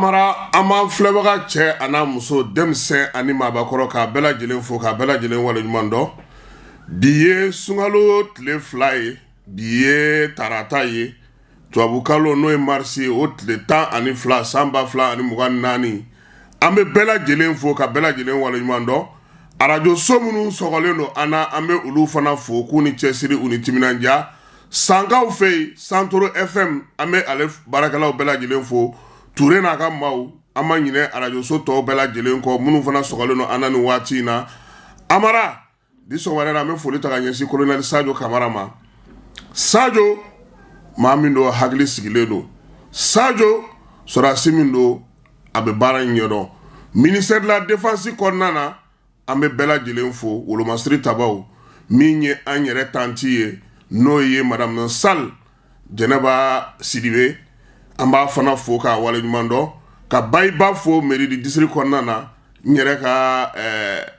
Amara, an b'an filɛbaga cɛ a n'a muso, denmisɛn ani maabakɔrɔ, k'a bɛɛ lajɛlen fo, k'a bɛɛ lajɛlen waleɲuman dɔn. Bi ye sunkalo tile 2 ye, bi ye tarata ye, tubabukalo n'o ye marisi ye, o tile 12 san 2024. An bɛ bɛɛ lajɛlen fo ka bɛɛ lajɛlen waleɲuman dɔn. Arajoso minnu sɔgɔlen don an na, an bɛ olu fana fo k'u ni cɛsiri, u ni timinandiya. Sankaw fɛ yen, Santoro FM, an bɛ ale baarakɛlaw bɛɛ lajɛlen fo, Ture n'a ka maaw. An ma ɲinɛ arajoso tɔw bɛɛ lajɛlen kɔ minnu fana sɔgɔlen don an na nin waati in na. Amara, bi sɔgɔmada an bɛ foli ta ka ɲɛsin colonel Sajo Kamara ma. Sajo, maa min don, hakili sigilen don. Sajo, sɔrɔdasi min don, a bɛ baara in ɲɛdɔn. Ministère de la défense kɔnɔna na, an bɛ bɛɛ lajɛlen fo, wolomasiri tabaw min ye an yɛrɛ tanti ye, n'o ye madame Sall Jɛnɛba Sidibe, an b'a fana fo k'a waleɲuman dɔn, ka Bayiba fo mairie du district kɔnɔna na, n yɛrɛ ka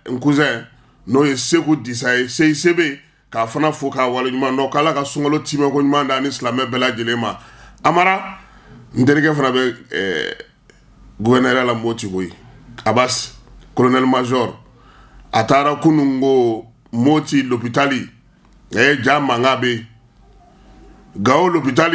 n cousin n'o ye Segu Disa ye, CICB, k'a fana fo k'a waleɲuman dɔn, k'Ala ka sunkalo timɛko ɲuman da ni silamɛ bɛɛ lajɛlen ma. Amara, n terikɛ fana bɛ gouverneur la Moti koyi, Abbas, colonel major, a taara kunun ko Moti l'hôpital, ja mankan bɛ yen, Gawo l'hôpital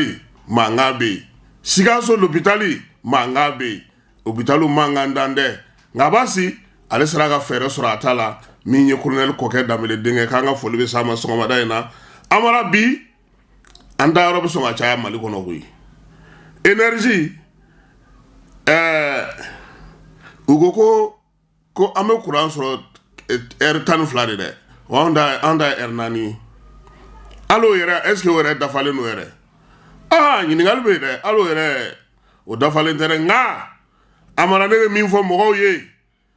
mankan bɛ yen, Sikaso l'hôpital mankan bɛ yen, hôpital mankan dan dɛ. Nka Abasi, ale sera ka fɛɛrɛ sɔrɔ a ta la. Min ye colonel Kɔkɛ Danbele denkɛ, k'an ka foli bɛ s'a ma sɔgɔmada in na. Amara, bi an da yɔrɔ bɛ sɔn ka caya Mali kɔnɔ koyi. Énergie, u ko an bɛ kuran sɔrɔ heure 12 de dɛ, wa an da ye heure 4 ye. Hali o yɛrɛ, est ce que o yɛrɛ dafalen don yɛrɛ? Aa, ɲininkali bɛ yen dɛ. Hali o yɛrɛ, o dafalen tɛ dɛ. Nka Amara, ne bɛ min fɔ mɔgɔw ye,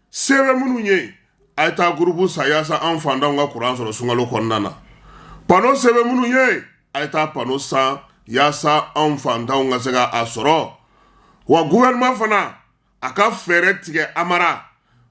se bɛ minnu ye, a ye taa groupe san yaasa an fantanw ka kuran sɔrɔ sunkalo kɔnɔna na. Panneau, se bɛ minnu ye, a ye taa panneau san yaasa anw fantanw ka se ka a sɔrɔ. Wa gouvernement fana, a ka fɛɛrɛ tigɛ. Amara,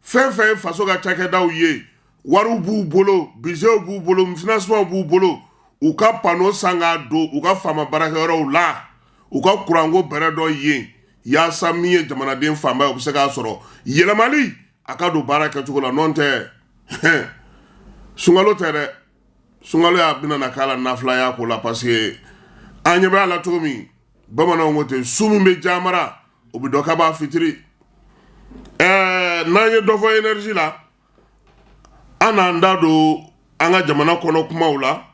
fɛn fɛn ye faso ka cakɛdaw ye, wariw b'u bolo, budgetw b'u bolo, financement b'u bolo, u ka panneau san k'a don u ka faama baarakɛyɔrɔw la, u ka kuranko bɛrɛ dɔ yen, yaasa min ye jamanaden fanba ye, u bɛ se k'a sɔrɔ. Yɛlɛmali a ka don baara kɛcogo la, n'o tɛ sunkalo tɛ dɛ. Sunkalo y'a bɛna na k'a la nafilaya ko la, parce que an ɲɛ bɛ a la cogo min, bamananw ko ten, su min bɛ jamara, o bɛ dɔ k'a b'a fitiri. N'an ye dɔ fɔ énergie la, an n'an da don an ka jamana kɔnɔ kumaw la.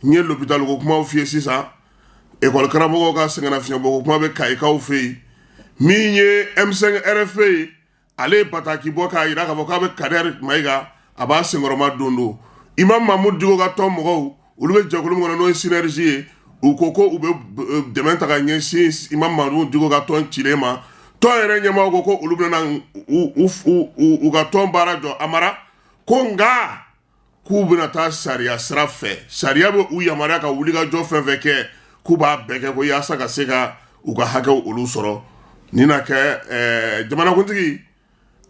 N ye l'hôpital ko kumaw f'i ye sisan, école karamɔgɔw ka sɛgɛnnafiɲɛbɔ kuma bɛ Kayikaw fɛ yen. Min ye M5 RFP ye, ale ye bataki bɔ k'a jira k'a fɔ k'a bɛ Kader Mayiga, a b'a senkɔrɔma don don. Imam Mahmoud Dicko ka tɔn mɔgɔw, olu bɛ jɛkulu min kɔnɔ, n'o ye Synergie ye, u ko ko u bɛ dɛmɛ ta ka ɲɛsin Imam Mahmoud Dicko ka tɔn cilen ma. Tɔn yɛrɛ ɲɛmaaw ko ko olu bɛna u ka tɔn baara jɔ. Amara ko nka k'u bɛna taa sariya sira fɛ, sariya bɛ u yamaruya ka wulikajɔ fɛn fɛn kɛ, k'u b'a bɛɛ kɛ ko yaasa ka se ka u ka hakɛw olu sɔrɔ. Nin na kɛ jamanakuntigi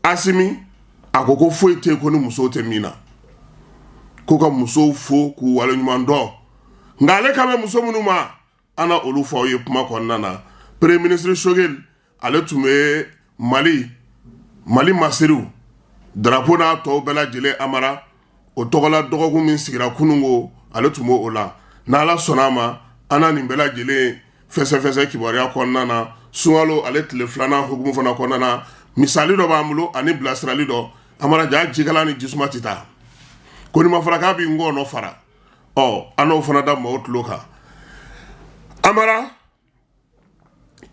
Asimi, a ko ko foyi tɛ ko ni musow tɛ min na, ko ka musow fo k'u waleɲuman dɔn. Nka ale kan bɛ muso minnu ma, an na olu fɔ aw ye kuma kɔnɔna na. Premier ministre Choguel, ale tun bɛ Mali masiriw drapeau n'a tɔw bɛɛ lajɛlen, Amara, o tɔgɔla dɔgɔkun min sigira kununko, ale tun b'o la. N'Ala sɔnna a ma, an na nin bɛɛ lajɛlen fɛsɛfɛsɛ kibaruya kɔnɔna na. Sunkalo ale tile 2nan hukumu fana kɔnɔna na, misali dɔ b'an bolo ani bilasirali dɔ. Amara, ja jikalan ni jisuma tɛ taa ko ni ma fara k'a b'i ngɔnɔ fara. Ɔ, an n'o fana da maaw tulo kan. Amara,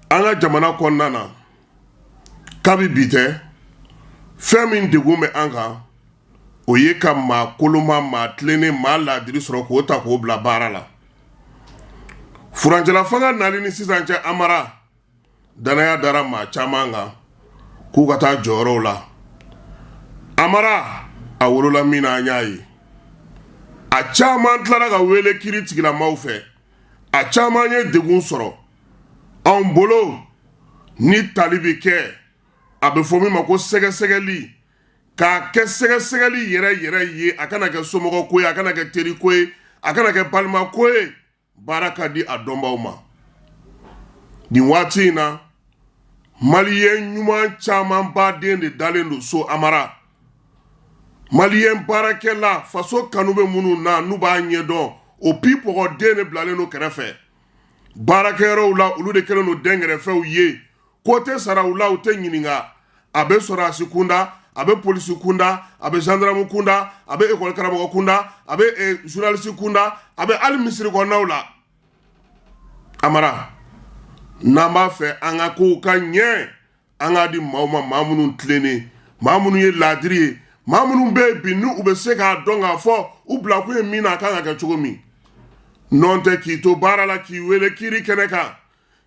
an ka jamana kɔnɔna na, kabi bi tɛ, fɛn min degun bɛ an kan, o ye ka maa koloma, maa tilennen, maa laadiri sɔrɔ k'o ta k'o bila baara la. Furancɛla fanga nali ni sisan cɛ, Amara, danaya dara maa caman kan k'u ka taa jɔyɔrɔw la. Amara, a wolola min na, an y'a ye a caman tilara ka wele kiri tigilamaw fɛ, a caman ye degun sɔrɔ anw bolo. Ni tali bɛ kɛ, a bɛ fɔ min ma ko sɛgɛsɛgɛli, k'a kɛ sɛgɛsɛgɛli yɛrɛ yɛrɛ ye, a kana kɛ somɔgɔ ko ye, a kana kɛ teri ko ye, a kana kɛ balima ko ye. Baara ka di a dɔnbaw ma. Nin waati in na, Maliyɛn ɲuman camanba den de dalen don so Amara. Maliyɛn baarakɛla, faso kanu bɛ minnu na, n'u b'a ɲɛdɔn, o pipɔgɔden de bilalen don kɛrɛfɛ baarakɛyɔrɔw la. Olu de kɛlen don dɛnkɛrɛfɛw ye. Ko tɛ sara u la, u tɛ ɲininka. A bɛ sɔrɔdasi kunda, a bɛ polisi kunda, a bɛ gendarme kunda, a bɛ ekɔli karamɔgɔ kunda, a bɛ journaliste kunda, a bɛ hali misiri kɔnɔnaw la. Amara, n'an b'a fɛ an ka kow ka ɲɛ, an k'a di maaw ma, maa minnu tilennen, maa minnu ye laadiri ye, maa minnu bɛ yen bi ni u bɛ se k'a dɔn k'a fɔ u bilakun ye min na, a kan ka kɛ cogo min. Nɔn tɛ k'i to baara la k'i wele kiiri kɛnɛ kan,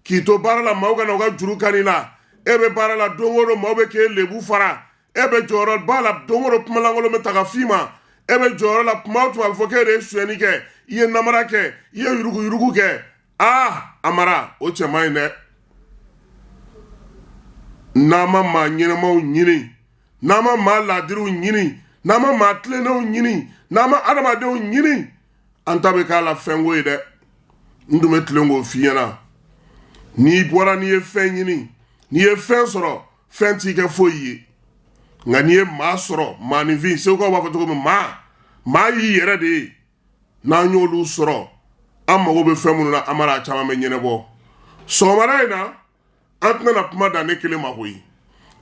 k'i to baara la maaw ka na u ka juru kan i la. E bɛ baara la, don o don maaw bɛ k'e lebu fara. E bɛ jɔyɔrɔba la, don o don kumalankolon bɛ ta ka f'i ma. E bɛ jɔyɔrɔ la, kuma o tuma a bɛ fɔ k'e de ye sonyɛni kɛ, i ye namara kɛ, i ye yuruguyurugu kɛ. Aa Amara, o cɛ man ɲi dɛ. N'an ma maa ɲɛnamaw ɲini, n'an ma maa laadiriw ɲini, n'an ma maa tilennenw ɲini, n'an ma adamadenw ɲini, an ta bɛ k'a la fɛnko ye dɛ. N tun bɛ tilen k'o f'i ɲɛna. N'i bɔra, n'i ye fɛn ɲini, n'i ye fɛn sɔrɔ, fɛn t'i kɛ foyi ye. Nka n'i ye maa sɔrɔ, maaninfin, segukaw b'a fɔ cogo min, maa maa y'i yɛrɛ de ye. N'an y'olu sɔrɔ, an mago bɛ fɛn minnu na, Amara, a caman bɛ ɲɛnabɔ. Sɔgɔmada in na, an tɛna kuma dan ne kelen ma koyi.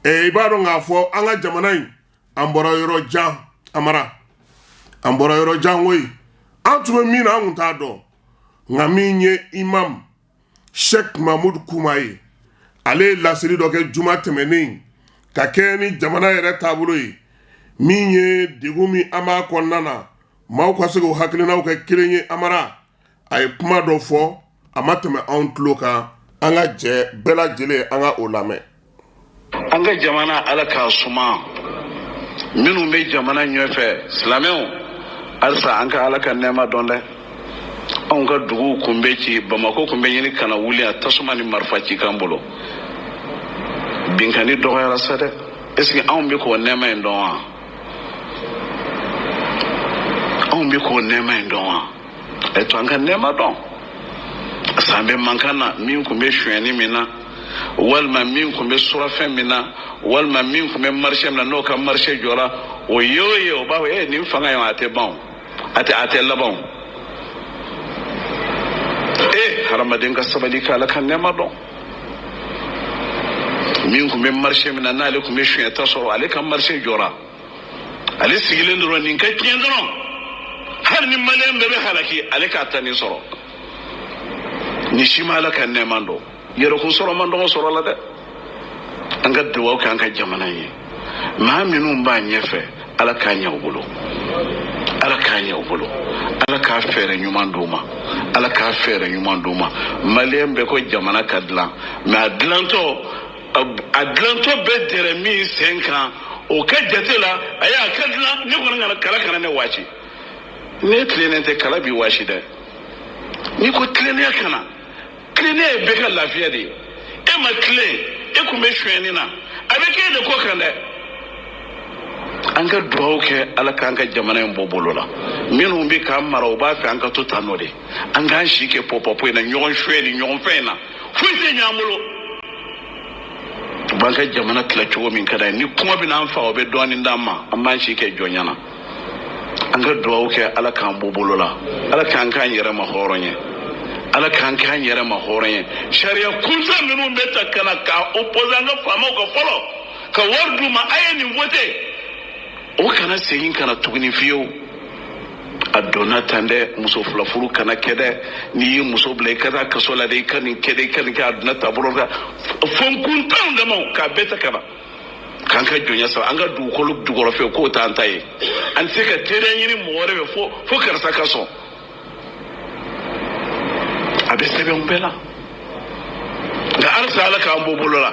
I b'a dɔn k'a fɔ an ka jamana in, an bɔra yɔrɔ jan. Amara, an bɔra yɔrɔ jan koyi. An tun bɛ min na, an tun t'a dɔn. Nka min ye imam Sheikh Mahmud Kuma ye, ale ye laseli dɔ kɛ juma tɛmɛnen ka kɛ ni jamana yɛrɛ taabolo ye. Min ye degun min an b'a kɔnɔna na, maaw ka se k'u hakilinaw kɛ kelen ye. Amara, a ye kuma dɔ fɔ, a ma tɛmɛ anw tulo kan. An ka jɛ bɛɛ lajɛlen, an ka o lamɛn. An ka jamana, Ala k'a suma. Minnu bɛ jamana ɲɛfɛ, silamɛw, halisa an ka Ala ka nɛɛma dɔn dɛ. Anw ka duguw kun bɛ ci, Bamakɔ kun bɛ ɲini ka na wuli a tasuma ni marifa ci kan bolo. Binkanni dɔgɔyara sa dɛ. Est ce que anw bɛ k'o nɛɛma in dɔn wa? Anw bɛ k'o nɛɛma in dɔn wa? A to an ka nɛɛma dɔn. San bɛ mankan na, min kun bɛ sonyɛni min na, walima min kun bɛ surafɛn min na, walima min kun bɛ marché min na, n'o ka marché jɔra, o ye o ye, o b'a fɔ: e, nin fanga in, a tɛ ban o, a tɛ laban o. E, hadamaden ka sabali k'Ala ka nɛɛma dɔn. Min kun bɛ marché min na, n'ale kun bɛ sonyɛta sɔrɔ, ale ka marché jɔra, ale sigilen dɔrɔn, nin ka tiɲɛ dɔrɔn, hali ni maliyɛn bɛɛ bɛ halaki, ale k'a ta nin sɔrɔ. Nin si ma Ala ka nɛɛma dɔn. Yɛrɛkun sɔrɔ man dɔgɔ sɔrɔ la dɛ. An ka dugawu kɛ an ka jamana ye. Maa minnu b'a ɲɛfɛ, Ala k'a ɲɛ u bolo, Ala k'a ɲɛ u bolo, Ala k'a fɛɛrɛ ɲuman d'u ma, Ala k'a fɛɛrɛ ɲuman d'u ma. Maliyɛn bɛɛ ko jamana ka dilan, mais a dilantɔ bɛ dɛrɛ min sen kan, o ka jate la, a y'a ka dilan. Ne kɔni kana kala kana ne waasi. Ne tilennen tɛ, kala b'i waasi dɛ. N'i ko tilennenya, ka na tilennenya ye bɛɛ ka lafiya de ye. E ma tilen, e kun bɛ sonyɛni na, a bɛ k'e de kɔ kan dɛ. An ka dugawu kɛ, Ala k'an ka jamana in bɔ bolo la. Minnu bɛ k'an mara, u b'a fɛ an ka to tan nɔ de, an k'an si kɛ pɔpɔpɔ in na, ɲɔgɔn suɲɛ ni ɲɔgɔn fɛn in na, foyi tɛ ɲɛ an bolo. U b'an ka jamana tila cogo min ka d'an ye, ni kɔngɔ bɛ n'an faga, o bɛ dɔɔnin d'an ma, an b'an si kɛ jɔnya na. An ka dugawu kɛ, Ala k'an bɔ bolo la, Ala k'an k'an yɛrɛ ma hɔrɔn ye, Ala k'an k'an yɛrɛ ma hɔrɔn ye. Sariya kunta minnu bɛ ta ka na k'a opposer an ka faamaw ka fɔlɔ ka wari d'u ma, a ye nin vote, o kana segin ka na tuguni fiyewu. A donna tan dɛ, muso fila furu kana kɛ dɛ, n'i ye muso bila, i ka taa kaso la dɛ, i ka nin kɛ dɛ, i ka nin kɛ. A donna taabolo kan fɛn kuntanw damaw k'a bɛɛ ta ka na k'an ka jɔnya sɔrɔ an ka dugukolo jukɔrɔfɛ, k'o t'an ta ye. An tɛ se ka teriya ɲini mɔgɔ wɛrɛ fɛ fo karisa ka sɔn. A bɛ sɛbɛnw bɛɛ la. Nka halisa, Ala k'an bɔ bolo la.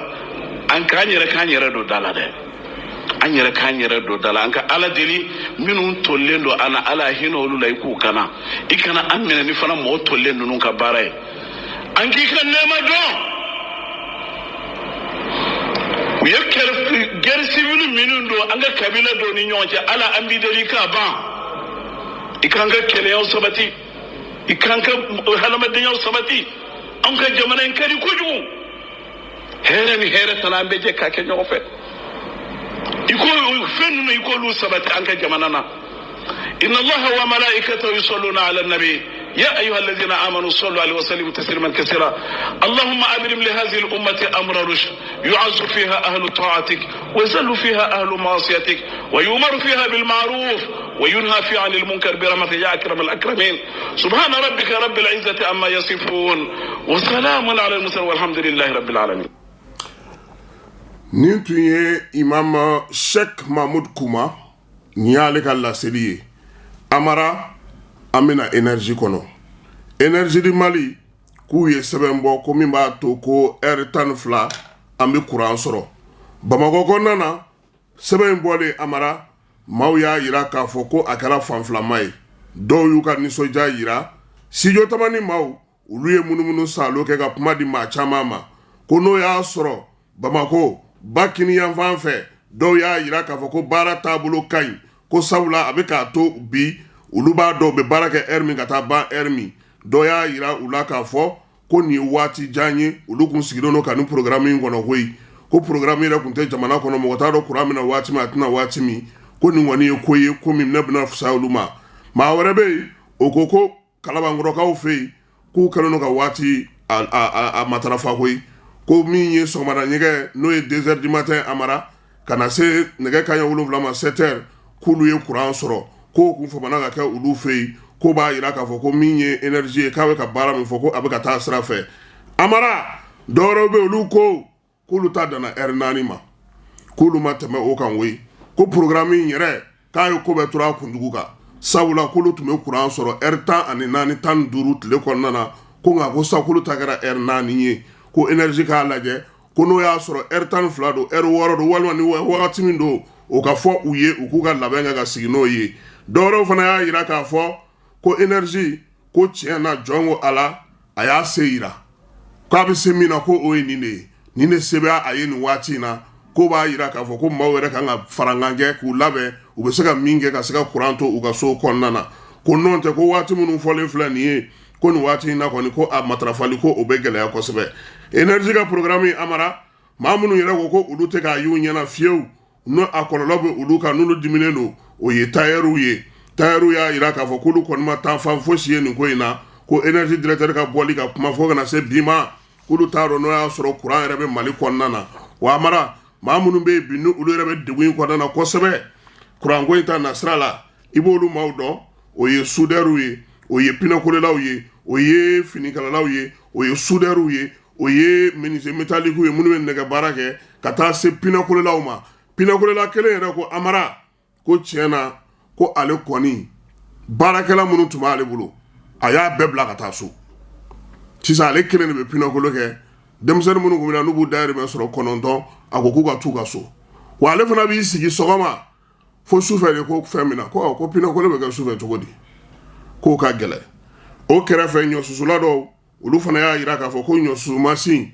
An k'an yɛrɛ don da la dɛ, an yɛrɛ k'an yɛrɛ don da la. An ka Ala deli, minnu tolilen don an na, Ala hinɛ olu la, i k'u kana, i kana an minɛ ni fana mɔgɔ tolilen ninnu ka baara ye. An k'i ka nɛɛma dɔn. U ye guerre civile minnu don an ka kabila dɔw ni ɲɔgɔn cɛ, Ala, an b'i deli k'a ban. I k'an ka kɛlɛyaw sabati, i k'an ka hadamadenyaw sabati. An ka jamana in ka di kojugu. Hɛrɛ ni hɛrɛ tana, an bɛ jɛ k'a kɛ ɲɔgɔn fɛ. I ko fɛn ninnu, i k'olu sabati an ka jamana na. Inna Allaha wa malaikatahu yusalluna ala nabi يا أيها الذين آمنوا صلوا عليه وسلموا تسليما كثيرا. اللهم أبرم لهذه الأمة أمر رشد يعز فيها أهل طاعتك ويذل فيها أهل معصيتك ويؤمر فيها بالمعروف وينهى فيها عن المنكر برحمتك يا أكرم الأكرمين. سبحان ربك رب العزة عما يصفون وسلام على المرسلين والحمد لله رب العالمين. Nin tun ye Imam Sheikh Mahmud Kuma, nin y'ale ka laseli ye. Amara, an bɛna énergie kɔnɔ. Énergie du Mali k'u ye sɛbɛn bɔ ko min b'a to ko heure 12 an bɛ kuran sɔrɔ Bamakɔ kɔnɔna na. Sɛbɛn in bɔlen, Amara, maaw y'a yira k'a fɔ ko a kɛra fanfilama ye. Dɔw y'u ka nisɔndiya yira. Studio Tamani maaw, olu ye munumunu salo kɛ ka kuma di maa caman ma ko n'o y'a sɔrɔ Bamakɔ ba kiniyanfan fɛ, dɔw y'a yira k'a fɔ ko baara taabolo ka ɲi, ko sabula a bɛ k'a to bi olu b'a dɔn u bɛ baara kɛ heure min ka taa ban heure min. Dɔw y'a yira u la k'a fɔ ko nin ye waati jan ye olu kun sigilen don ka nin programme in kɔnɔ koyi, ko programme yɛrɛ kun tɛ jamana kɔnɔ, mɔgɔ t'a dɔn kuran bɛna waati min, a tɛna waati min, ko nin kɔni ye ko ye ko min ne bɛna fisaya olu ma. Maa wɛrɛ bɛ yen, o ko ko Kalabankɔrɔkaw fɛ yen, k'u kɛlen don ka waati a matarafa koyi, ko min ye sɔgɔmada ɲɛgɛ, n'o ye 2 heures du matin, Amara, ka na se nɛgɛ kanɲɛ 7 ma, 7 heures, k'olu ye kuran sɔrɔ, k'o kun famana ka kɛ olu fɛ yen, ko b'a yira k'a fɔ ko min ye énergie ye, k'a bɛ ka baara min fɔ, ko a bɛ ka taa sira fɛ. Amara, dɔwɛrɛw bɛ, olu ko k'olu ta danna heure 4 ma, k'olu ma tɛmɛ o kan koyi, ko programme in yɛrɛ k'a ye ko bɛɛ tora a kunjugu kan, sabula k'olu tun bɛ kuran sɔrɔ heure 14, 15 tile kɔnɔna na, ko nka ko sa k'olu ta kɛra heure 4 ye, ko énergie k'a lajɛ ko n'o y'a sɔrɔ heure 12 don, heure 6 don, walima ni wagati min don, o ka fɔ u ye, u k'u ka labɛn kɛ ka sigi n'o ye. Dɔwɛrɛw fana y'a yira k'a fɔ ko énergie ko tiɲɛ na, jɔn ko Ala, a y'a se yira k'a bɛ se min na, ko o ye nin de ye, nin de se bɛ a ye nin waati in na, ko b'a yira k'a fɔ ko maaw yɛrɛ kan ka farankan kɛ k'u labɛn, u bɛ se ka min kɛ ka se ka kuran to u ka so kɔnɔna na, ko n'o tɛ, ko waati minnu fɔlen filɛ nin ye, ko nin waati in na kɔni, ko a matarafali ko o bɛ gɛlɛya kosɛbɛ. Énergie ka programme, Amara, maa minnu yɛrɛ ko ko olu tɛ k'a y'u ɲɛna fiyewu, n'o a kɔlɔlɔ bɛ olu kan, n'olu diminen don, o ye tailleur ye. Tailleur y'a yira k'a fɔ k'olu kɔni ma taa fan fosi ye nin ko in na, ko énergie directeur ka bɔli ka kuma fo ka na se bi ma, k'olu t'a dɔn n'o y'a sɔrɔ kuran yɛrɛ bɛ Mali kɔnɔna na. Wa Amara, maa minnu bɛ yen bi, ni olu yɛrɛ bɛ degun in kɔnɔna na kosɛbɛ kuranko in ta nasira la, i b'olu maaw dɔn, o ye soudeur ye, o ye pneu kolelaw ye, o ye finikalalaw ye, o ye soudeur ye, o ye menuisier métallique ye, minnu bɛ nɛgɛ baara kɛ, ka taa se pneu kolelaw ma. Pneu kolela kelen yɛrɛ ko, Amara, ko tiɲɛ na, ko ale kɔni baarakɛla minnu tun b'ale bolo, a y'a bɛɛ bila ka taa so. Sisan ale kelen de bɛ pneu kolo kɛ. Denmisɛnnin minnu tun bɛ na, n'u b'u dahirimɛ sɔrɔ 9, a ko k'u ka t'u ka so. Wa ale fana b'i sigi sɔgɔma fo sufɛ de, ko fɛn min na, ko pneu kolo bɛ kɛ sufɛ cogo di, k'o ka gɛlɛn. O kɛrɛfɛ, ɲɔ susula dɔw, olu fana y'a yira k'a fɔ ko ɲɔ susu masin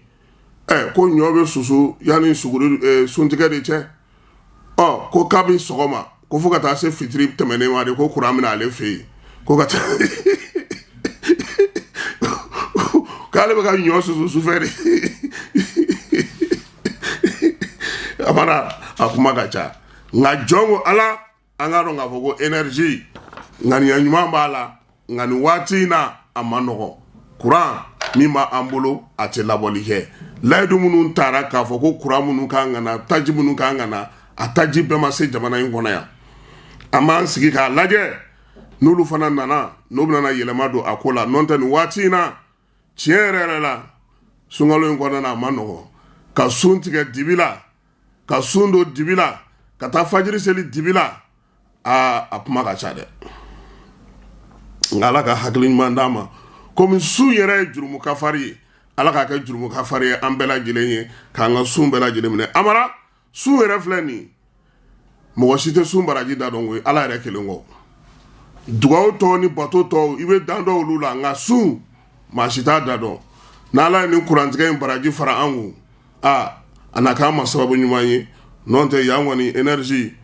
ko ɲɔ bɛ susu yanni suguri suntigɛ de cɛ. Ɔ ko kabi sɔgɔma ko fo ka taa se fitiri tɛmɛnen ma de, ko kuran bɛna ale fɛ yen, ko ka taa k'ale bɛ ka ɲɔ susu sufɛ de. Amara, a kuma ka ca, nka jɔn ko Ala, an k'a dɔn k'a fɔ ko énergie ŋaniya ɲuman b'a la, nka nin waati in na a man nɔgɔ. Kuran min b'an bolo, a tɛ labɔli kɛ. Layidu minnu taara k'a fɔ ko kuran minnu kan ka na, taji minnu kan ka na, a taji bɛɛ ma se jamana in kɔnɔ yan. An b'an sigi k'a lajɛ, n'olu fana nana, n'o bɛna yɛlɛma don a ko la. N'o tɛ, nin waati in na, tiɲɛ yɛrɛ yɛrɛ la, sunkalo in kɔnɔna na, a man nɔgɔ ka sun tigɛ dibi la, ka sun don dibi la, ka taa fajiri seli dibi la. Aa, a kuma ka ca dɛ, nka Ala ka hakili ɲuman d'an ma. Komi sun yɛrɛ ye jurumu kafari ye, Ala k'a kɛ jurumu kafari ye an bɛɛ lajɛlen ye, k'an ka sun bɛɛ lajɛlen minɛ. Amara, sun yɛrɛ filɛ nin, mɔgɔ si tɛ sun baraji da dɔn koyi, Ala yɛrɛ kelen kɔ. Dugawu tɔw ni bato tɔw, i bɛ dan dɔn olu la, nka sun, maa si t'a da dɔn. N'Ala ye nin kurantigɛ in baraji fara an kun, aa, a na k'an ma sababu ɲuman ye. N'o tɛ, yan kɔni énergie,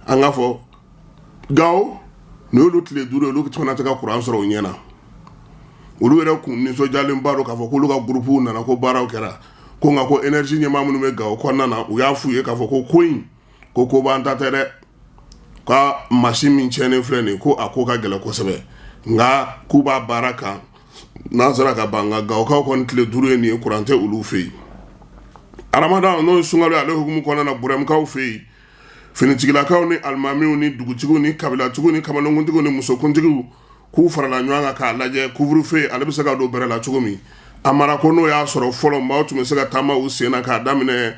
an k'a fɔ Gawo, nin y'olu tile 5, olu fana tɛ ka kuran sɔrɔ u ɲɛ na. Olu yɛrɛ kun nisɔndiyalenba don k'a fɔ k'olu ka gurupuw nana, ko baaraw kɛra. Ko nka ko énergie ɲɛmaa minnu bɛ Gawo kɔnɔna na, u y'a f'u ye k'a fɔ ko ko in ko b'an ta tɛ dɛ, ka mansin min tiɲɛnen filɛ nin, ko a ko ka gɛlɛn kosɛbɛ, nka k'u b'a baara kan n'a sera ka ban. Nka Gawokaw kɔni, tile 5 ye nin ye, kuran tɛ olu fɛ yen. Aramadan, n'o ye sunkalo ye, ale hukumu kɔnɔna na, Burɛmukaw fɛ yen, finitigilakaw ni alimamiw ni dugutigiw ni kabilatigiw ni kamalenkuntigiw ni musokuntigiw k'u farala ɲɔgɔn kan k'a lajɛ couvre-feu ale bɛ se ka don bɛrɛ la cogo min. A mara ko n'o y'a sɔrɔ fɔlɔ maaw tun bɛ se ka taama u sen na k'a daminɛ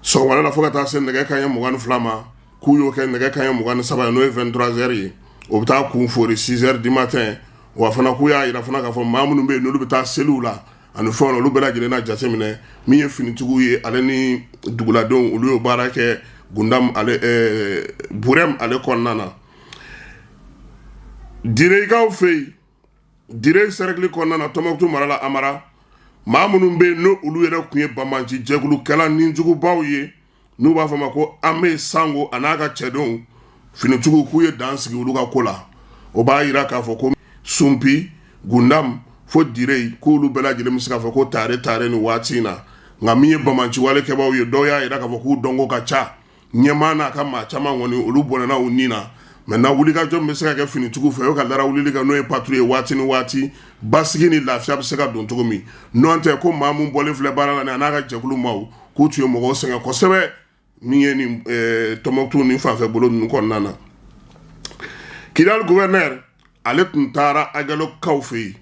sɔgɔmada la fo ka taa se nɛgɛ kanɲɛ 22 ma, k'u y'o kɛ nɛgɛ kanɲɛ 23 ye, n'o ye 23 heures ye, o bɛ taa kun fori 6 heures du matin. Wa fana k'u y'a yira fana k'a fɔ maa minnu bɛ yen n'olu bɛ taa seliw la ani fɛnw na, olu bɛɛ lajɛlen na jateminɛ. Min ye finitigiw ye, ale ni duguladenw, olu y'o baara kɛ Gundam ale Burɛm ale kɔnɔna na. Direyikaw fɛ yen, Dire cercle kɔnɔna na, Tɔnbɔkutu mara la, Amara, maa minnu bɛ yen n'o olu yɛrɛ tun ye banbanci jɛkulukɛla nijugubaw ye, n'u b'a fɔ ma ko Ame Sango a n'a ka cɛdenw, finitigiw k'u ye dan sigi olu ka ko la. O b'a yira k'a fɔ ko Sunpi, Gundam fo Dire, k'olu bɛɛ lajɛlen bɛ se k'a fɔ ko tare tare nin waati in na. Nka min ye banbanci walekɛbaaw ye, dɔw y'a yira k'a fɔ k'u dɔnko ka ca. Ɲɛmaa n'a ka maa caman kɔni, olu bɔnɛna u ni na. Maintenant, wulikajɔ min bɛ se ka kɛ finitigiw fɛ, o ka larawulili kɛ, n'o ye patrouille ye waati ni waati, basigi ni lafiya bɛ se ka don cogo min. N'o tɛ ko maa min bɔlen filɛ baara la, a n'a ka jɛkulu maaw, k'u tun ye mɔgɔw sɛgɛn kosɛbɛ. Min ye nin Tɔnbɔkutu ni fanfɛ bolo ninnu kɔnɔna na, Kidali gouverneur ale tun taara Aguelhok-kaw fɛ yen.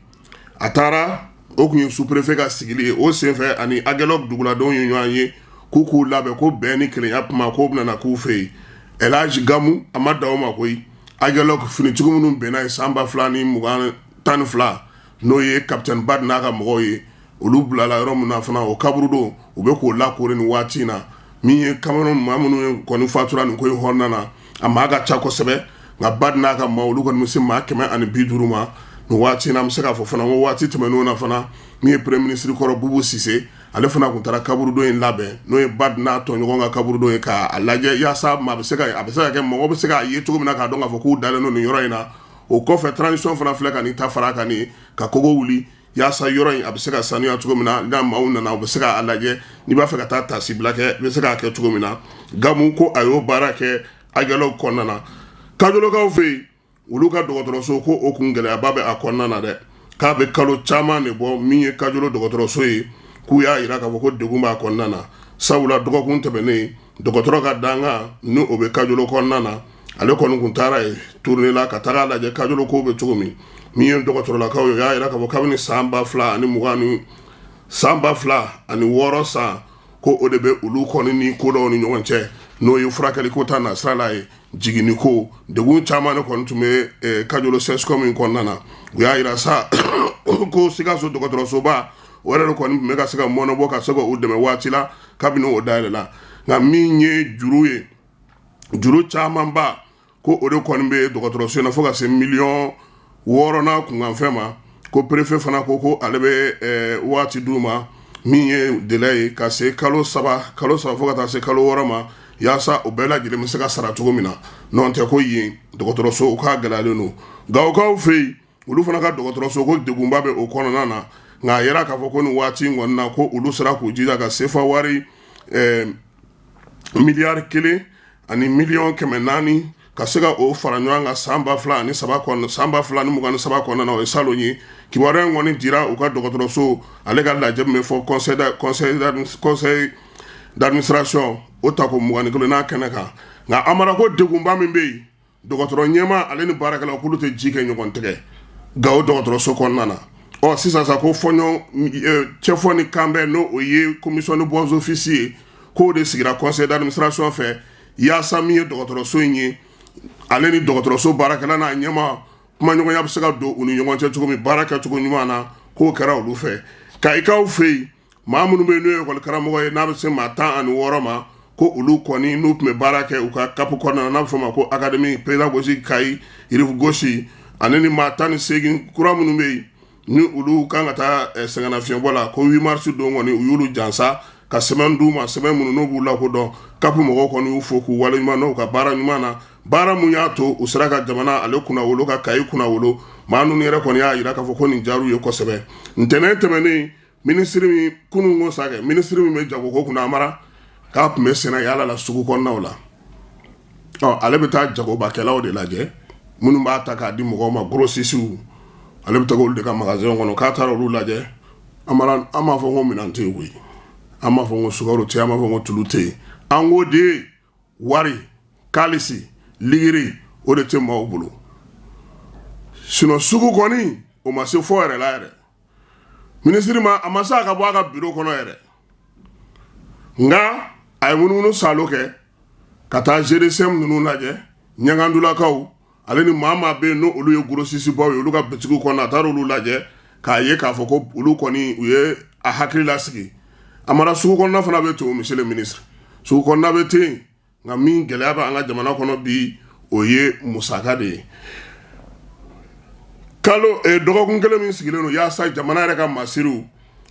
A taara, o tun ye sous-préfet ka sigili ye. O senfɛ, ani Aguelhok duguladenw ye ɲɔgɔn ye, k'u labɛn ko bɛn ni kelenya kuma k'o bɛna k'u fɛ yen. Elhaji Gamu, a ma dan o ma koyi. Aguelhok finitigiw minnu bɛnna ye san 2012, n'o ye capitaine Bad n'a ka mɔgɔw ye, olu bilala yɔrɔ min na fana, o kaburudo u bɛ k'o lakori nin waati in na. Min ye Cameroun maa minnu kɔni fatura nin ko in kɔnɔna na, a maa ka ca kosɛbɛ, nka Bad n'a ka maa, olu kɔni bɛ se maa 150 ma nin waati in na. An bɛ se k'a fɔ fana ko waati tɛmɛnenw na fana, min ye premier ministre kɔrɔ Bubu Sise, ale fana tun taara kaburudo in labɛn, n'o ye Bad n'a tɔɲɔgɔn ka kaburudo ye, k'a lajɛ yaasa maa bɛ se ka a bɛ se ka kɛ mɔgɔ bɛ se k'a ye cogo min na, k'a dɔn k'a fɔ k'u dalen don nin yɔrɔ in na. O kɔfɛ, transition fana filɛ ka nin ta fara kan nin ka kogo wuli yaasa yɔrɔ in a bɛ se ka sanuya cogo min na, n'a maaw nana, u bɛ se k'a lajɛ. N'i b'a fɛ ka taa tasibila kɛ, i bɛ se k'a kɛ cogo min na. Gamu ko a y'o baara kɛ Aguelhok kɔnɔna na. Kajolokaw fɛ yen, olu ka dɔgɔtɔrɔso ko o kun gɛlɛyaba bɛ a kɔnɔna na dɛ, k'a bɛ kalo caman de bɔ. Min ye Kajolo dɔgɔtɔrɔso ye, k'u y'a yira k'a fɔ ko degun b'a kɔnɔna na, sabula dɔgɔkun tɛmɛnen, dɔgɔtɔrɔ ka dankan ni o bɛ Kajolo kɔnɔna na, ale kɔni kun taara yen tournée la ka taga lajɛ Kajolo ko bɛ cogo min. Min ye dɔgɔtɔrɔlakaw ye, o y'a yira k'a fɔ kabini san 2020 ni san 2006 san, ko o de bɛ olu kɔni ni ko dɔw ni ɲɔgɔn cɛ, n'o ye furakɛli ko ta nasira la ye, jiginni ko degun caman de kɔni tun bɛ Kajolo CSCOM in kɔnɔna na. U y'a yira sa ko Sikaso dɔgɔtɔrɔsoba, o yɛrɛ de kɔni tun bɛ ka se ka mɔnɔbɔ ka se ka u dɛmɛ waati la kabini o dayɛlɛla. Nka min ye juru ye, juru camanba ko o de kɔni bɛ dɔgɔtɔrɔso in na, fo ka se miliyɔn 6 n'a kunkanfɛn ma. Ko préfet fana ko ale bɛ waati d'u ma, min ye délai ye, ka se kalo 3, kalo 3 fo ka taa se kalo 6 ma, yaasa o bɛɛ lajɛlen bɛ se ka sara cogo min na. N'o tɛ ko yen dɔgɔtɔrɔso k'a gɛlɛyalen don. Gawokaw fɛ yen, olu fana ka dɔgɔtɔrɔso ko degunba bɛ o kɔnɔna na, nka a yira k'a fɔ ko nin waati in kɔni na, ko olu sera k'u jija ka sefa wari miliyari 1 ani miliyɔn 400 ka se ka o fara ɲɔgɔn kan san 2003 kɔnɔ, san 2023 kɔnɔna na, o ye salon ye. Kibaruya in kɔni dira u ka dɔgɔtɔrɔso ale ka lajɛ min bɛ fɔ conseil d'administration, o tako 21 n'a kɛnɛ kan. Nka Amara ko degunba min bɛ yen, dɔgɔtɔrɔ ɲɛmaa ale ni baarakɛlaw, k'olu tɛ ji kɛ ɲɔgɔn tɛgɛ Gawo dɔgɔtɔrɔso kɔnɔna na. Ɔ sisan sa, ko fɔɲɔ cɛfɔ ni kanbɛn, n'o o ye commission de bons offices ye, k'o de sigira conseil d'administration fɛ, yaasa min ye dɔgɔtɔrɔso in ye, ale ni dɔgɔtɔrɔso baarakɛla n'a ɲɛmaa, kumaɲɔgɔnya bɛ se ka don u ni ɲɔgɔn cɛ cogo min, baara kɛcogo ɲuman na, k'o kɛra olu fɛ. Kayikaw fɛ yen, maa minnu bɛ yen n'o ye ekɔli karamɔgɔ ye, n'a bɛ se maa 16 ma, ko olu kɔni n'u tun bɛ baara kɛ u ka CAP kɔnɔna na, n'a bɛ fɔ o ma ko Académie pédagogique Kayi Rive Gauche, ani ni maa 18 kura minnu bɛ yen ni olu kan ka taa sɛgɛnnafiɲɛbɔ la, ko 8 mars don kɔni, u y'olu jansa ka sɛbɛn d'u ma, sɛbɛn minnu n'u b'u lakodɔn. CAP mɔgɔw kɔni y'u fo k'u waleɲuman dɔn u ka baara ɲuman na, baara mun y'a to u sera ka jamana ale kunnawolo, ka Kayi kunnawolo. Maa ninnu yɛrɛ kɔni y'a jira k'a fɔ ko nin diyar'u ye kosɛbɛ. Ntɛnɛn tɛmɛnen Minisiri min kunun ko sa kɛ, minisiri min bɛ jagoko kunna, Amara, k'a tun bɛ senna yaala la sugu kɔnɔnaw la. Ɔ, ale bɛ taa jagobakɛlaw de lajɛ, minnu b'a ta k'a di mɔgɔw ma, grossistew. Ale bɛ taa olu de ka magasin kɔnɔ. K'a taara olu lajɛ, Amara, an b'a fɔ ko minɛn tɛ yen koyi. An b'a fɔ ko sukaro tɛ yen, an b'a fɔ ko tulu tɛ yen. An ko de wari, kalisi, ligiri, o de tɛ maaw bolo. Sinon sugu kɔni, o ma se fɔ yɛrɛ la yɛrɛ. Minisiri ma, a ma se a ka bɔ a ka biro kɔnɔ yɛrɛ, nka a ye munumunu salo kɛ ka taa GDCM ninnu lajɛ, ɲagandulakaw, ale ni maa maa bɛ yen n'o olu ye grossistebaw ye, olu ka bitigiw kɔnɔ. A taara olu lajɛ k'a ye k'a fɔ ko olu kɔni, u ye a hakili lasigi. Amara, sugu kɔnɔna fana bɛ ten o. Monsieur le ministre, sugu kɔnɔna bɛ ten, nka min gɛlɛya bɛ an ka jamana kɔnɔ bi, o ye musaka de ye. Kalo dɔgɔkun kelen min sigilen don yaasa jamana yɛrɛ ka masiriw,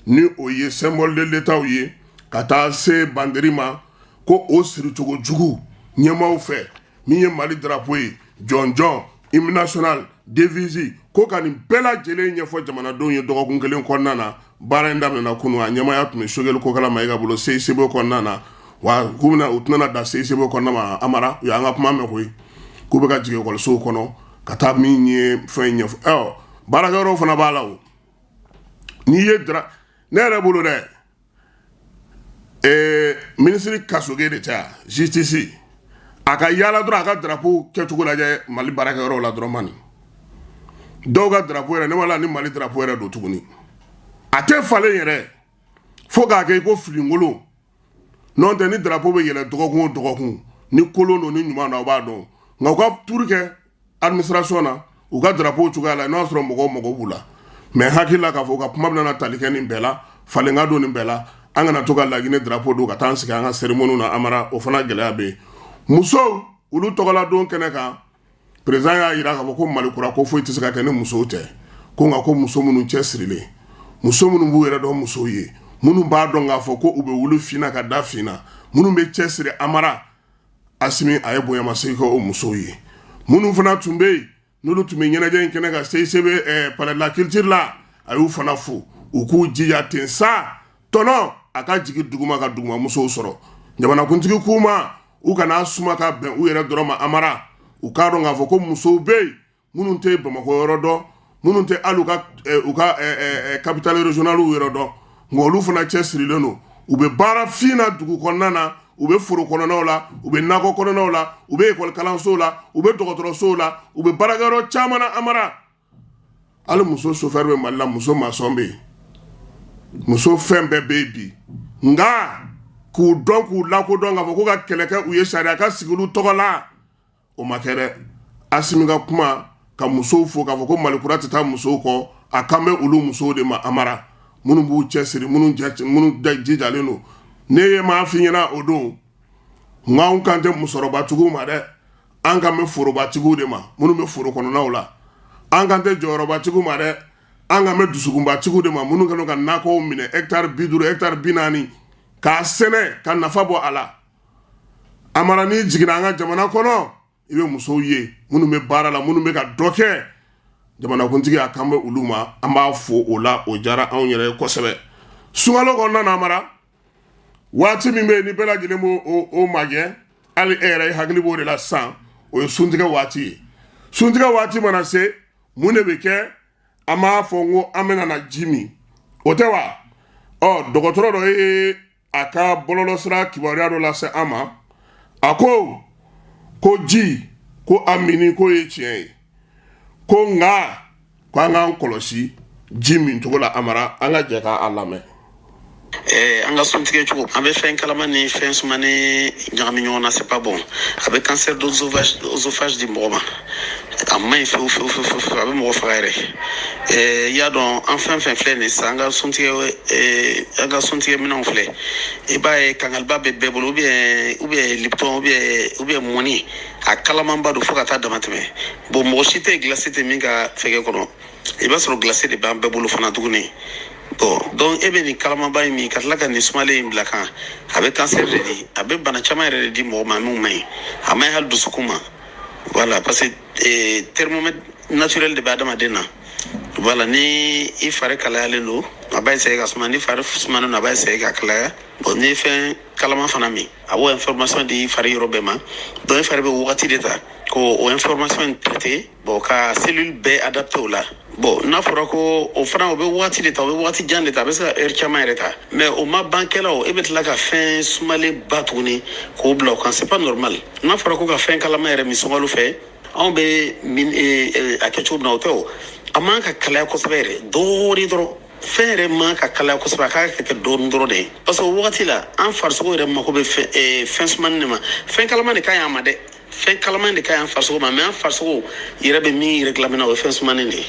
ni o ye symbole de l'État ye, ka taa se banderi ma, ko o siricogo jugu ɲɛmaaw fɛ, min ye Mali drapeau ye, jɔnjɔn, hymne national, devise, ko ka nin bɛɛ lajɛlen ɲɛfɔ jamanadenw ye dɔgɔkun kelen kɔnɔna na. Baara in daminɛna kunun, a ɲɛmaaya tun bɛ Choguel Kokalla Maïga bolo CICB kɔnɔna na. Wa k'u bɛna, u tɛna da CICB kɔnɔna ma. Amara, u y'an ka kuma mɛn koyi, k'u bɛ ka jigin ekɔlisow kɔnɔ ka taa min ye fɛn ɲɛfɔ. Ɛ, baarakɛyɔrɔw fana b'a la. O n'i ye dara ne yɛrɛ bolo dɛ, minisiri Kasoge de tɛ yan, justice, a ka yaala dɔrɔn, a ka drapeau kɛcogo lajɛ Mali baarakɛyɔrɔw la dɔrɔn. Mani dɔw ka drapeau yɛrɛ, ne ma la ni Mali drapeau yɛrɛ don tuguni, a tɛ falen yɛrɛ fo k'a kɛ i ko filikolon. N'o tɛ, ni drapeau bɛ yɛlɛ dɔgɔkun o dɔgɔkun, ni kolon don ni ɲuman don, aw b'a dɔn. Nka u ka tour kɛ administration na, u ka drapeau cogoya la, n'o y'a sɔrɔ mɔgɔw mago b'u la. Mais hakili la k'a fɔ u ka kuma bɛna tali kɛ nin bɛɛ la, falen ka don nin bɛɛ la. An kana to ka Laginɛ drapeau don ka taa an sigi an ka cérémonie na. Amara, o fana gɛlɛya bɛ yen. Musow, olu tɔgɔla don kɛnɛ kan, président y'a jira k'a fɔ ko Mali kura ko foyi tɛ se ka kɛ ni musow tɛ. Ko nka ko muso minnu cɛ sirilen, muso minnu b'u yɛrɛ dɔn musow ye, minnu b'a dɔn k'a fɔ ko u bɛ wuli finna ka da finna, minnu bɛ cɛ siri, Amara, Asimi a ye bonyamasegin kɛ o musow ye. Minnu fana tun bɛ yen, n'olu tun bɛ ɲɛnajɛ in kɛnɛ kan CICB palais de la culture la, a y'u fana fo, u k'u jija ten sa, tɔnɔ a ka jigin duguma ka duguma musow sɔrɔ. Jamanakuntigi k'u ma, u kana suma ka bɛn u yɛrɛ dɔrɔn ma. Amara, u k'a dɔn k'a fɔ ko musow bɛ yen minnu tɛ Bamakɔ yɔrɔ dɔn, minnu tɛ hali u ka capitale régionale yɔrɔ dɔn, nka olu fana cɛ sirilen don. U bɛ baara fin na dugu kɔnɔna na, u bɛ foro kɔnɔnaw la, u bɛ nakɔ kɔnɔnaw la, u bɛ ekɔli kalansow la, u bɛ dɔgɔtɔrɔsow la, u bɛ baarakɛyɔrɔ caman na. Amara, hali muso chauffeur bɛ Mali la, muso maçon bɛ yen, muso fɛn bɛɛ bɛ yen bi. Nka k'u dɔn, k'u lakodɔn, k'a fɔ ko ka kɛlɛ kɛ u ye sariya ka sigi olu tɔgɔ la, o ma kɛ dɛ. Asimi ka kuma ka musow fo k'a fɔ ko Mali kura tɛ taa musow kɔ, a kan bɛ olu musow de ma. Amara, minnu b'u cɛsiri, minnu jijalen don. Ne ye maa fi ɲɛna o don, nka anw kan tɛ musokɔrɔbatigiw ma dɛ, an kan bɛ forobatigiw de ma, minnu bɛ foro kɔnɔnaw la. An kan tɛ jɔyɔrɔbatigiw ma dɛ, an kan bɛ dusukunbatigiw de ma, minnu kɛlen ka nakɔw minɛ, hectare 50, hectare 40, k'a sɛnɛ ka nafa bɔ a la. Amara, n'i jiginna an ka jamana kɔnɔ, i bɛ musow ye minnu bɛ baara la, minnu bɛ ka dɔ kɛ. Jamanakuntigi a kan bɛ olu ma, an b'a fo o la, o diyara anw yɛrɛ ye kosɛbɛ. Sunkalo kɔnɔna na, Amara, waati min bɛ yen ni bɛɛ lajɛlen b'o o magɛn, hali e yɛrɛ hakili b'o de la sisan, o ye suntigɛ waati ye. Suntigɛ waati mana se, mun de bɛ kɛ? An b'a fɔ n ko an bɛna na ji min, o tɛ wa? Ɔ, dɔgɔtɔrɔ dɔ ye a ka bɔlɔlɔsira kibaruya dɔ lase an ma. A ko ko ji ko a minni ko ye tiɲɛ ye, ko nka ko an k'an kɔlɔsi ji min cogo la. Amara, an ka jɛ k'a lamɛn. An ka suntigɛ cogo, an bɛ fɛn kalama ni fɛn sumani ɲagami ɲɔgɔn na, c'est pas bon. A bɛ cancer d'œsophage di mɔgɔ ma. A man ɲi fewu fewu fewu fewu, a bɛ mɔgɔ faga yɛrɛ. I y'a dɔn, an fɛn fɛn filɛ nin sisan, an ka suntigɛ minɛnw filɛ, i b'a ye kangaliba bɛ bɛɛ bolo, ou bien Lipton, ou bien mɔni, a kalamanba don fo ka taa dama tɛmɛ. Bon, mɔgɔ si tɛ glace tɛ min ka fɛgɛ kɔnɔ, i b'a sɔrɔ glace de b'an bɛɛ bolo fana tuguni. Bon, donc e bɛ nin kalamanba in min ka tila ka nin sumalen in bila kan, a bɛ cancer de di, a bɛ bana caman yɛrɛ de di mɔgɔ ma min man ɲi. A man ɲi hali dusukun ma. Voilà, parce que thermomètre naturel de bɛ adamaden na. Voilà, ni i fari kalayalen don, A b'a essayer ka suma. Ni fari sumanen don, a b'a essayer ka kalaya. Bon, n'i ye fɛn kalaman fana min, a b'o information di fari yɔrɔ bɛɛ ma. Donc i fari bɛ wagati de ta k'o o information in traiter, bon, ka cellule bɛɛ adapté o la. Bon, n'a fɔra ko o fana, o bɛ wagati de ta, o bɛ wagati jan de ta, a bɛ se ka heure caman yɛrɛ ta. Mais o ma ban kɛla, o e bɛ tila ka fɛn sumalen ba tuguni k'o bila o kan, c'est pas normal. N'a fɔra ko ka fɛn kalama yɛrɛ min sunkalo fɛ, anw bɛ min a kɛ cogo min na, o tɛ. O a man ka kalaya kosɛbɛ yɛrɛ, dɔɔnin dɔrɔn. Fɛn yɛrɛ man ka kalaya kosɛbɛ, a k'a kɛ dɔɔnin dɔrɔn de ye, parce que o wagati la, an farisogo yɛrɛ mako bɛ fɛn sumani de ma. Fɛn kalaman de ka ɲi a ma dɛ, fɛn kalaman de ka ɲi an farisogo ma, mais an farisogo yɛrɛ bɛ min réclamer na, o ye fɛn sumanen de ye.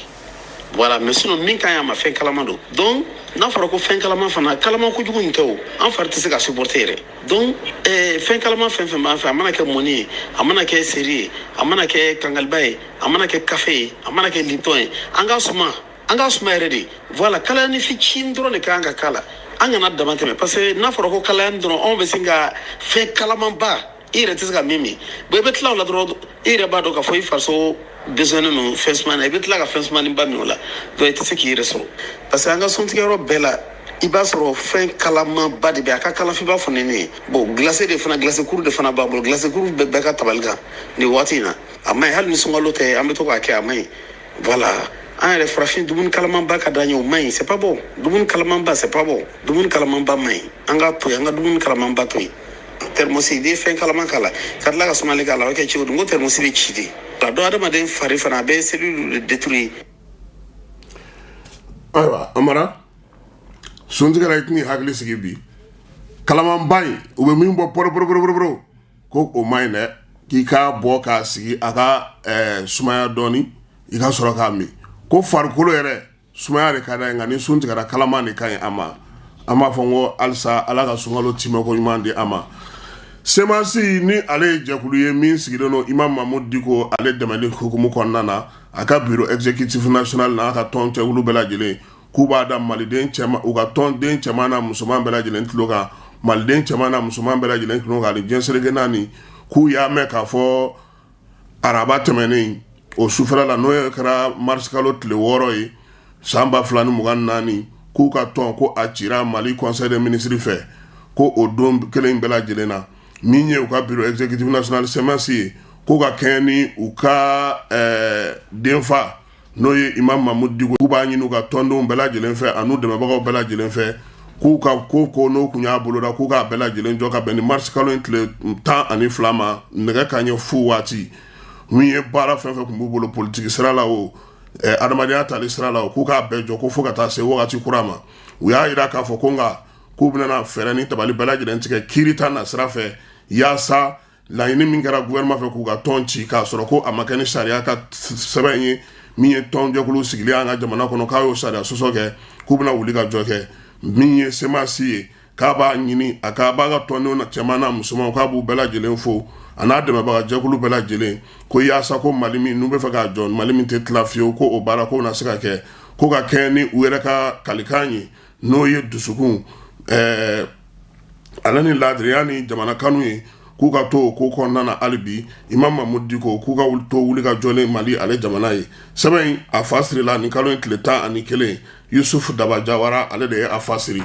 Voilà. Mais sinon, min ka ɲi a ma, fɛn kalaman don. Donc n'a fɔra ko fɛn kalaman fana, kalaman kojugu in tɛ o, an fari tɛ se ka supporter yɛrɛ. Donc fɛn kalaman fɛn fɛn b'an fɛ, a mana kɛ mɔni ye, a mana kɛ seri ye, a mana kɛ kankaliba ye, a mana kɛ kafe ye, a mana kɛ lipton ye, an ka suma, an ka suma yɛrɛ de. Voilà, kalayani fitinin dɔrɔn de kan ka k'a la, an kana dama tɛmɛ, parce que n'a fɔra ko kalayani dɔrɔn, anw bɛ sin ka fɛn kalamanba, i yɛrɛ tɛ se ka min min. Bon, i bɛ tila o la dɔrɔn, i yɛrɛ b'a dɔn k'a fɔ i farisogo besoin don fɛn suma na, i bɛ tila ka fɛn sumanin ba min o la, donc i tɛ se k'i yɛrɛ sɔrɔ. Parce que an ka suntigɛyɔrɔ bɛɛ la, i b'a sɔrɔ fɛn kalamanba de bɛ, a ka kalan f'i b'a fɔ ni ne ye. Bon, glace de fana, glace kuru de fana b'an bolo. Glace kuru bɛ bɛɛ ka tabali kan nin waati in na. A man ɲi, hali ni sunkalo tɛ, an bɛ to k'a kɛ, a man ɲi. Voilà, an yɛrɛ farafin, dumuni kalamanba ka d'an ye, o man ɲi, c'est pas bon. Dumuni kalamanba, c'est pas bon, dumuni kalamanba man ɲi. An k'a to yen, an ka dumuni kalamanba to yen. Thermos, n'i ye fɛn kalaman k'a la ka tila ka sumali k'a la, o bɛ kɛ cogo di? N ko thermos bɛ ci de a dɔn. Adamaden fari fana, a bɛ cellule de détruire. Ayiwa, Amara, suntigɛla, i tɛn'i hakili sigi bi. Kalamanba in, u bɛ min bɔ pɔrɔ pɔrɔ pɔrɔ pɔrɔ, ko o man ɲi dɛ. K'i k'a bɔ k'a sigi a ka sumaya dɔɔni, i ka sɔrɔ k'a min. Ko farikolo yɛrɛ, sumaya de ka d'a ye, nka ni sun tigɛra, kalaman de ka ɲi a ma. An b'a fɔ n ko halisa Ala ka sunkalo timɛko ɲuman di a ma. CMAS ni ale ye jɛkulu ye min sigilen don Imam Mahmoud Dicko ale dɛmɛli hukumu kɔnɔna na, a ka bureau exécutif national n'a ka tɔn cɛkulu bɛɛ lajɛlen, k'u b'a da maliden cɛman, u ka tɔnden cɛman n'a musoman bɛɛ lajɛlen tulo kan, maliden cɛman n'a musoman bɛɛ lajɛlen tulo kan ani diɲɛ seleke naani, k'u y'a mɛn k'a fɔ araba tɛmɛnen o sufɛla la, n'o ye kɛra marisikalo tile 6 ye san 2024, k'u ka tɔn ko a cira Mali conseil des ministres fɛ. Ko o don kelen bɛɛ lajɛlen na, min ye u ka bureau exécutif national CMAS ye, k'u ka kɛɲɛ ni u ka denfa, n'o ye Imam Mahmoud Dicko, k'u b'a ɲini u ka tɔndenw bɛɛ lajɛlen fɛ an'u dɛmɛbagaw bɛɛ lajɛlen fɛ, k'u ka ko ko n'o kun y'a boloda, k'u k'a bɛɛ lajɛlen jɔ ka bɛn ni marisikalo in tile 12 ma, nɛgɛ kanɲɛ 0 waati. Min ye baara fɛn fɛn tun b'u bolo politiki sira la, o adamadenya tali sira la, o k'u k'a bɛɛ jɔ ko fo ka taa se wagati kura ma. U y'a jira k'a fɔ ko nka k'u bɛna fɛɛrɛ ni tabali bɛɛ lajɛlen tigɛ kiiri ta na sira fɛ, yaasa laɲini min kɛra gouvernement fɛ k'u ka tɔn ci k'a sɔrɔ ko a ma kɛ ni sariya ka sɛbɛn ye, min ye tɔnjɛkulu sigilen an ka jamana kɔnɔ, k'a y'o sariya sɔsɔ kɛ, k'u bɛna wuli ka jɔ kɛ. Min ye CMAS ye, k'a b'a ɲini a k'a b'a ka tɔndenw cɛman n'a musoman, k'a b'u bɛɛ lajɛlen fo a n'a dɛmɛbaga jɛkulu bɛɛ lajɛlen, ko yaasa ko Mali min n'u bɛ fɛ k'a jɔ, Mali min tɛ tila fiyewu, ko o baara k'o na se ka kɛ, ko ka kɛɲɛ ni u yɛrɛ ka kalikan ye, n'o ye dusukun ale ni laadiriya ni jamana kanu ye, k'u ka to o ko kɔnɔna na hali bi. Imam Mahmoud Dicko k'u ka to wuli ka jɔlen Mali ale jamana ye. Sɛbɛn in a fa sirila nin kalo in tile 11. Yusuf Daba Jawara, ale de ye a fa siri.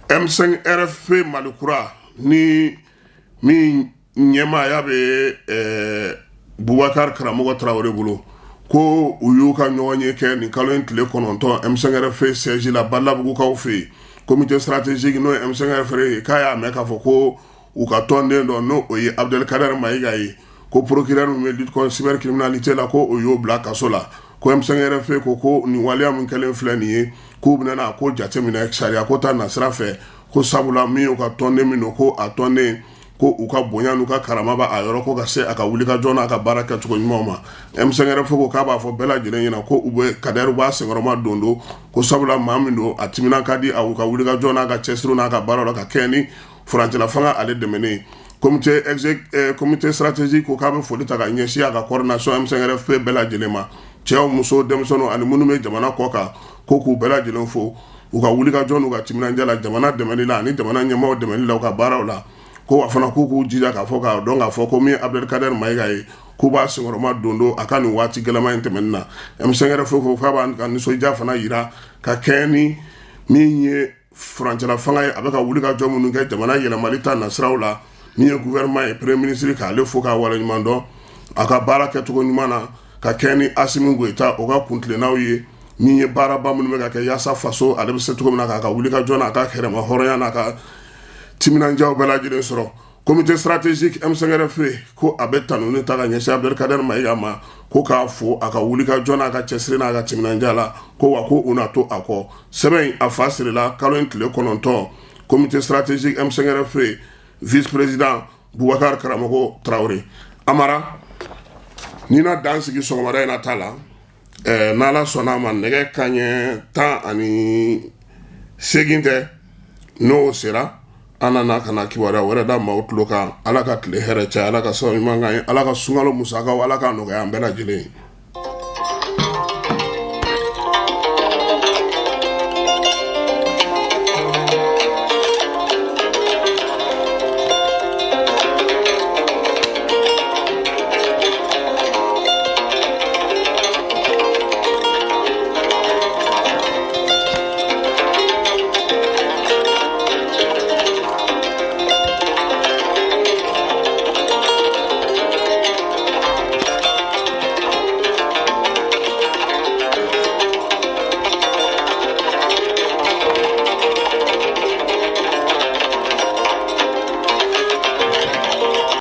M5 RFP Mali kura ni min ɲɛmaaya bɛ Bubakari Karamɔgɔ Tarawele bolo, ko u y'u ka ɲɔgɔn ye kɛ nin kalo in tile 9 M5 RFP siège la Balabugukaw fɛ yen. Comité stratégique, n'o ye M5 RFP ye, k'a y'a mɛn k'a fɔ ko u ka tɔnden dɔ, n'o o ye Abdelkader Mayiga ye, ko procureur min bɛ lutte contre cybercriminalité la, ko o y'o bila kaso la. Ko M5 RFP ko nin waleya min kɛlen filɛ nin ye, k'u bɛna ko jateminɛ sariya ko ta nasira fɛ, ko sabula min y'u ka tɔnden min don, ko a tɔnden ko u ka bonya n'u ka karama b'a a yɔrɔ, ko ka se a ka wulikajɔ n'a ka baara kɛcogo ɲumanw ma. M5 RFP ko k'a b'a fɔ bɛɛ lajɛlen ɲɛna ko u bɛ Kader b'a senkɔrɔma don don, ko sabula maa min don, a timinan ka di a u ka wulikajɔ n'a ka cɛsiri n'a ka baara la ka kɛɲɛ ni furancɛla fanga ale dɛmɛnen. Comité stratégique ko k'a bɛ foli ta ka ɲɛsin a ka coordination M5 RFP bɛɛ lajɛlen ma, cɛw, musow, denmisɛnninw ani minnu bɛ jamana kɔ kan, ko k'u bɛɛ lajɛlen fo u ka wulikajɔ n'u ka timinandiya la jamana dɛmɛli la ani jamana ɲɛmaaw dɛmɛli la u ka baaraw la. Ko wa fana k'u k'u jija k'a fɔ k'a dɔn k'a fɔ ko min ye Abdelkader Mayiga ye, k'u b'a senkɔrɔma don don a ka nin waati gɛlɛman in tɛmɛni na. M5 RFP ko k'a b'a ka nisɔndiya fana yira ka kɛɲɛ ni Min ye furancɛla fanga ye, a bɛ ka wuli ka jɔ minnu kɛ jamana yɛlɛmali ta nasiraw la, min ye gouvernement ye, premier ministre k'ale fo k'a waleɲuman dɔn a ka baara kɛcogo ɲuman na ka kɛ ni Asimi Goyita o ka kuntilennaw ye, min ye baaraba minnu bɛ ka kɛ yaasa faso ale bɛ se cogo min na k'a ka wuli ka jɔ n'a ka hɛrɛma hɔrɔnya n'a ka timinandiyaw bɛɛ lajɛlen sɔrɔ. Comité stratégique M5RFP ko a bɛ tanuni ta ka ɲɛsin Abdelkader Mayiga ma, ko k'a fo a ka wuli ka jɔ n'a ka cɛsiri n'a ka timinandiya la, ko wa ko u na to a kɔ. Sɛbɛn in a fa sirila kalo in tile 9. Comité stratégique M5RFP vice président Boubacar Karamɔgɔ Traoré. Amara, ni na dan sigi sɔgɔmada in na ta la, n'Ala sɔnna a ma, nɛgɛ kaɲɛ 18 tɛ, n'o sera, an nana ka na kibaruya wɛrɛ da maaw tulo kan. Ala ka tile hɛrɛ caya, Ala ka sababu ɲuman k'an ye, Ala ka sunkalo musakaw, Ala k'a nɔgɔya an bɛɛ lajɛlen ye.